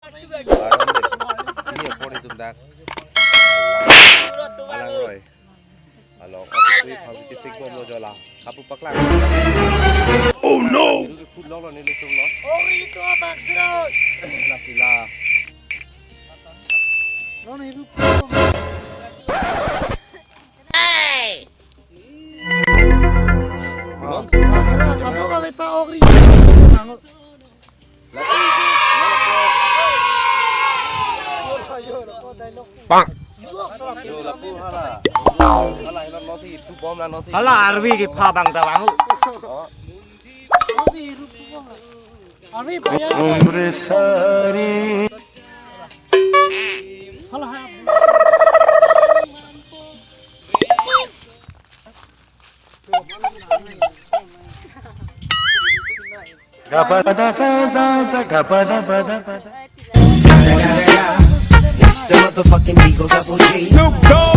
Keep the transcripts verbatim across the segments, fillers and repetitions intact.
Aron de. Ini apor itum dak. Alang roi. Along, aku sui phang sui sik bom lo jola. Kapu paklang. Oh no! Itu food lo lo ni litum lo. Ori itu apa, Bro? Sila, sila. Lo ni itu. Hey! Kado ka beta ogri. Pak. Yo, lapu hala. Hala, hala, nosi, tu bom la nosi. Hala, arvi kepha bang ta bang. Oh. Arvi paya. Hala, ha. Gapada sa sa sa gapada pada pada. It's the motherfucking Eagle Double G. Snoop Dogg.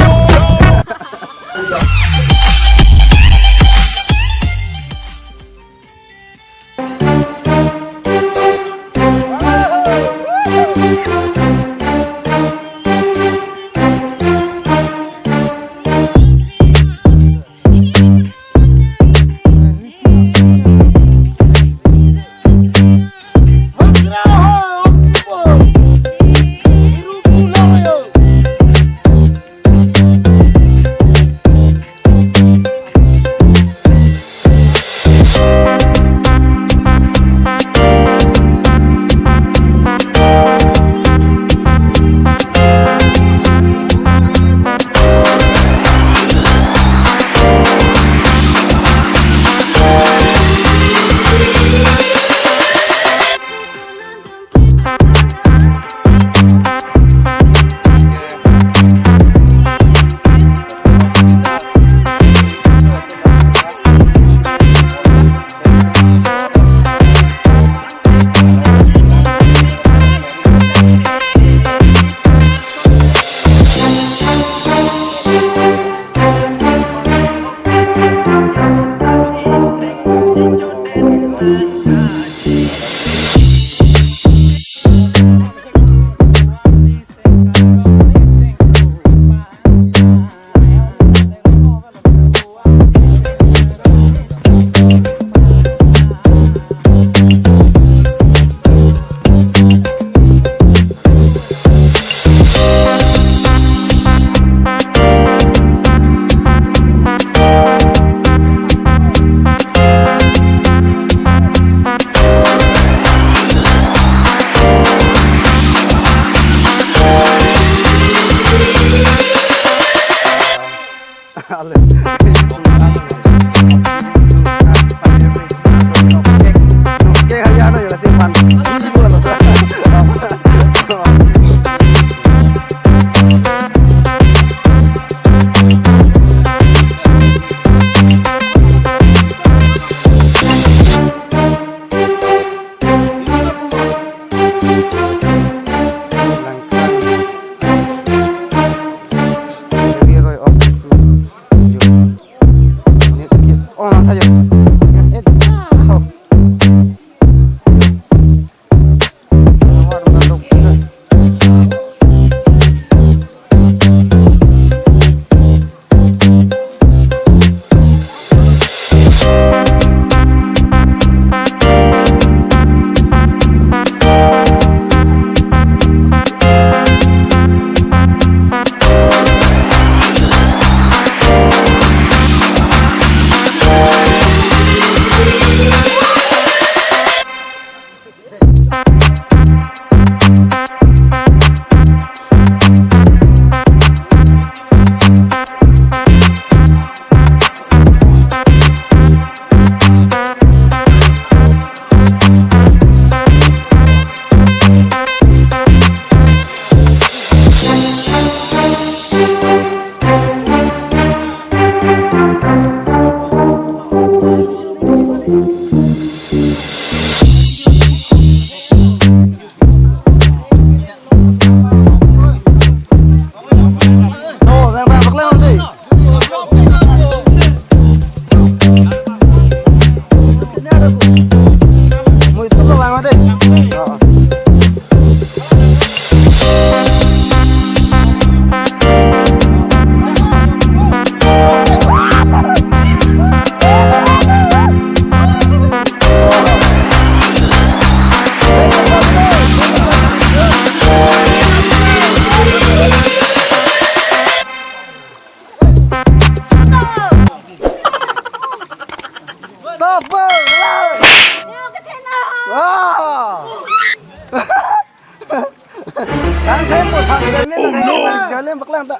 Thang thang mo thang thang ni. Oh, no! Jalan baklang ta.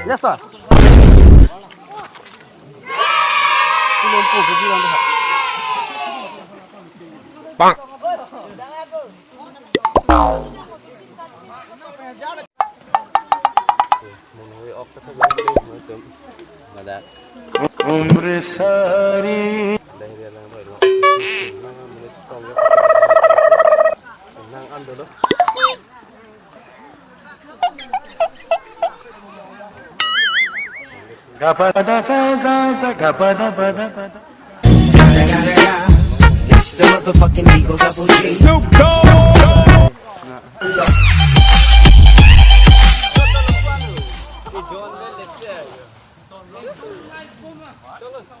Yes, sir. Tulung po, budi lang dah. Bang. Mungwi ok ta thek lang dei, mungwi tum. Madak. Umre sari. Dahiri lang doi lo. Nang menit tong ya. Nang an dolo. Gapada sa sa sa gapada pada pada. It's the motherfucking Eagle Double G. Snoop Dogg.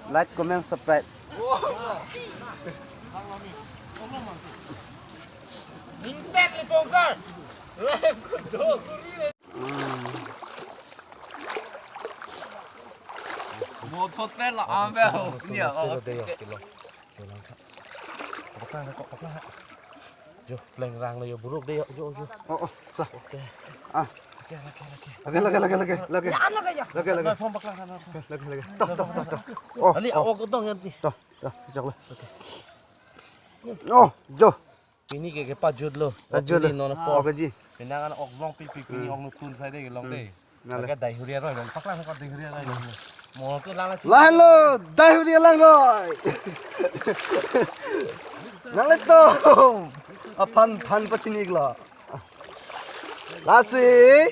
Like, comment, subscribe. Mo thot pen la ambe ho. Nia, oh. Paklang ko, paklang. Jo, pleng rang lo jo, buruk dei jo, jo. Oh, oh, sa. Oke. Ah. Lake, lake, lake. Lake, lake, lake, lake, lake. Ya, ano kaya? Lake, lake. Phone paklang sana. Lake, lake. Toh, toh, toh, toh. Oh, ali oh. Awak utong yan ti. Toh, toh, jak lo. Oke. Oh, jo. Pini ke kepajut lo. Pajut lo. Pini non po. Oh, kaji. Pini kan ok long pi pi pini Hmm. Ok nutun sai dei long Hmm. Dei. Nale. Lake dai huria roi, paklang ko dai huria roi. Mo tu lala chu. Lahen lo, dai huria lang roi. Nale to. Aphan phan pachini lo. Lasi.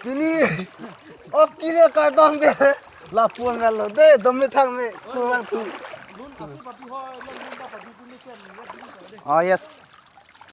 Pini. Ok kiri kardom dei. Lapu-an lo dei, dom me thang me. Kurang tu. Oh, yes.